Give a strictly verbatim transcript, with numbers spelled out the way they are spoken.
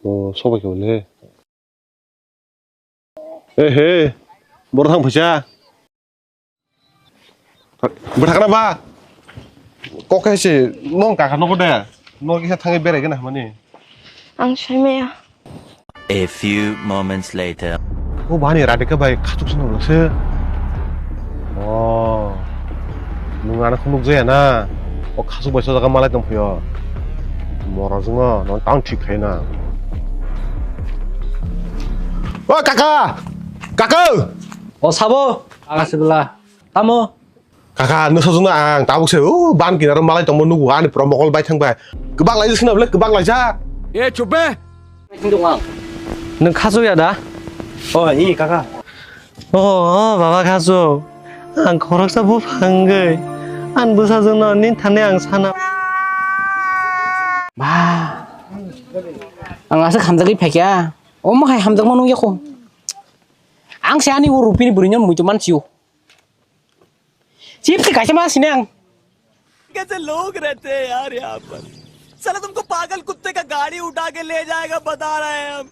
O, sobai khe le. Eh, he, borok thang phaisa. Bwthakna ba? Kok khe se nong kaka nogo de. Nong kisa thangwi berai gana hamani. Ang saimaya. A few moments later. O bani Radhika bai khachuk sino se. O. Nung ano khunuk jaya na. O khachuk bai so jaga malai tong phaio. Moro jwngo no tang thik khai na. O kaka! Kaka! O sabo! Asibla. Tamo? Kaka, no sojuna ang tabuk se, o ban kinaro malai tongmo nugo ani pura mokol bai thang bai. Kebak lai jisna bole, kebak lai ja. E chup be. Nung khachuk ya da? O, i kaka. O, o, baba khachuk. Ang khoroksa buphang wngwi. Ang bwsajwkno nini thani ang sana. Ba. Ang aswk hamjagwi phaikha. Omo hai hamjakma nung yakho. Ang se ani o rupini bwrwino muitu mansio. Chips kaisa ma sinang. कैसे लोग रहते हैं यार यहाँ पर। साला तुमको पागल कुत्ते का गाड़ी उठा के ले जाएगा, बता रहे हैं हम।